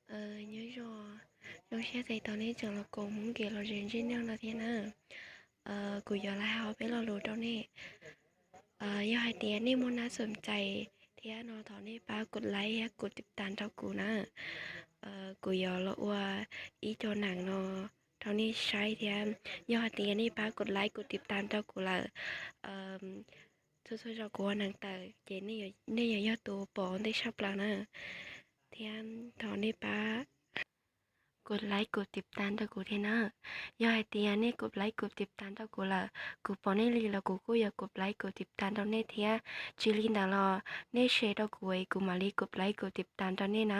Nyob zoo, zoo siab txais tos nej tseem los koom Hmoob Kev Lom Zem channel no thiab na. Kuv yuav los hais ob peb lo lus rau nej. Yog hais tias nej muaj nab xoom cais thiab no thov nej pab kuv like thiab kuv tib tas rau kuv na. Kuv yuav los ua ib co neem no rau nej saib thiab. Yog hais tias nej pab kuv like kuv tib tas rau kuv lawm, txhua txhua zaus kuv ua neem tawm ces nej yuav yog tus pom ntej tshaj plaws na. Thiab thov nej pab kuv like kuv tib tas rau kuv thiab na. Yog hais tias nej kuv like kuv tib tas rau kuv lawm, kuv pom nej li los kuv kuj yuav kuv like kuv tib tas rau nej thiab. Tsis li ntawd los nej share rau kuv es kuv mam li kuv like kuv tib tas rau nej na.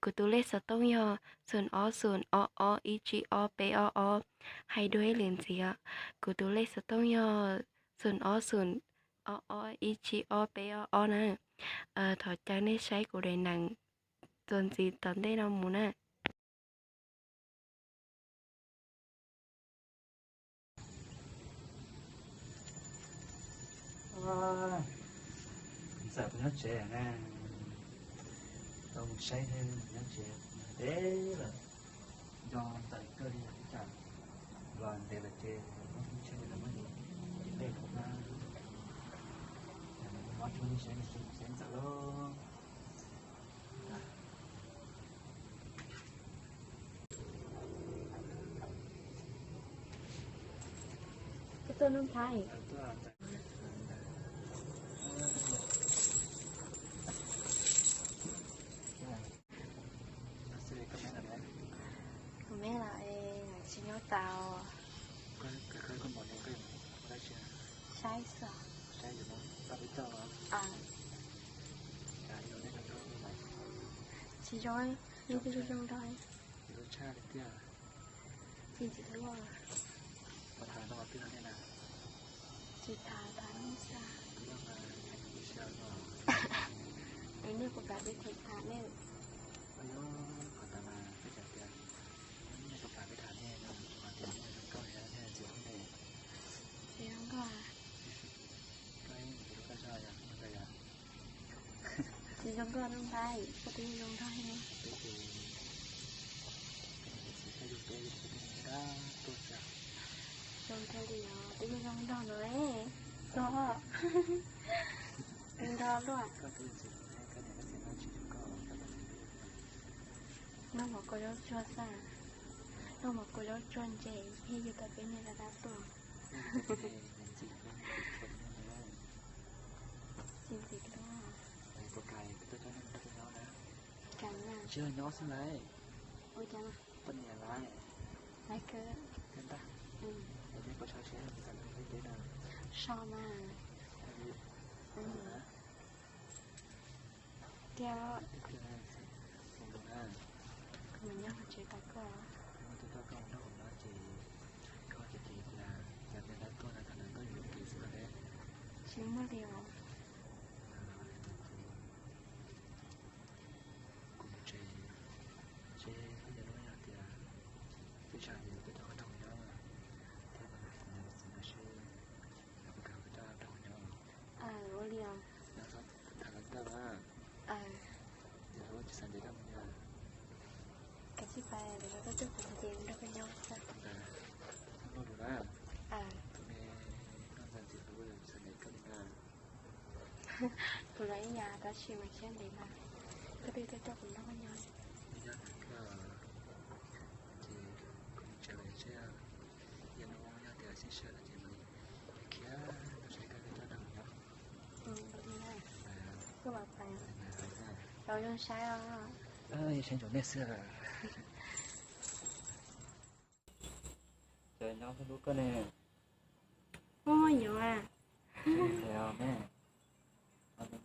Kuv tus lej xov tooj yog xoom ob xoom ob ob ib tsib ob peb ob ob. Hais dua ib lwm ntxiv, kuv tus lej xov tooj yog xoom ob xoom ob ob ib tsib ob peb ob ob na. Thov caw nej saib kuv daim neem txuas ntxiv tom ntej no mus na. Ntxawm kuv nyob tsev na, tau mus saib nyob tsev deb lawm, nco ntxawm kawg li ib tsam los ntev lawm ces muab tub ntshai no muab yus ib pliag rau na, mob tub ntshai saib ntxawm lauj. Kuv me los tsis nyob tau. Saib xwb. Tsis zoo, yeej twb zoo zoo nrog. Tsis ntxim hlub. Tsis tham tham nej xwb. Es nej puas kam peb tham tham nej? Tsis zoo nkauj. Tsis zoo nkauj no ntag, koj twb zoo nrog ne. Zoo kawg li os, twb zoo nrog no. Koj twb nrog luaj. Noj mov kua zaub tsuag xwb, noj mov kua zaub tsuag ntse thiaj yug tau peb niag dab dab tuaj. Tsis ntxim hlub. Kam na. Tsis yog nyob xwb lawm. Ua cas mas? Poj niam lawm. Lawm kawg. Kawg ntag. Peb pab so seb txawm nyob peb teb na. So mas. Tiag. Kuv mus nyob hauv tsev tos koj. Muaj tus coj koj mus nrog kuv nyob ces koj ces tias yog tias dab tuaj no thaum ntawd koj yuav ua kev xwb no ne. Tsis muaj li os. Kuv mus tsev, seb yog lub no yog tias tij tsam yus twb coj koj nrog kuv nyob thiab, kuv mus txiv no seb yog puas kam koj coj nrog kuv nyob. Ua li os. Tham lawv ntawd na. Yog lub tsis xav ntev koj mus nyob. Kav tsij pais, lawv koj coj kuv ces nrog koj nyob xwb. Noj lus na. Tus me noj ntxawm ntxim hlub yog tsis xav ntev koj li na. Kuv los ib yam tab sis mas siab ntev mas koj twb coj kuv nrog koj nyob. Ib yam koj ces kuv mus tsev lawm seb, yog no yog tias xij sawv no ces mam li khiav tuaj saib koj thiab coj nrog kuv nyob. Koj mam pais, zoo saib os. Saib ntsoov nej xwb. Ces nyob hlub koj ne. Muaj muaj yuav. Os ne,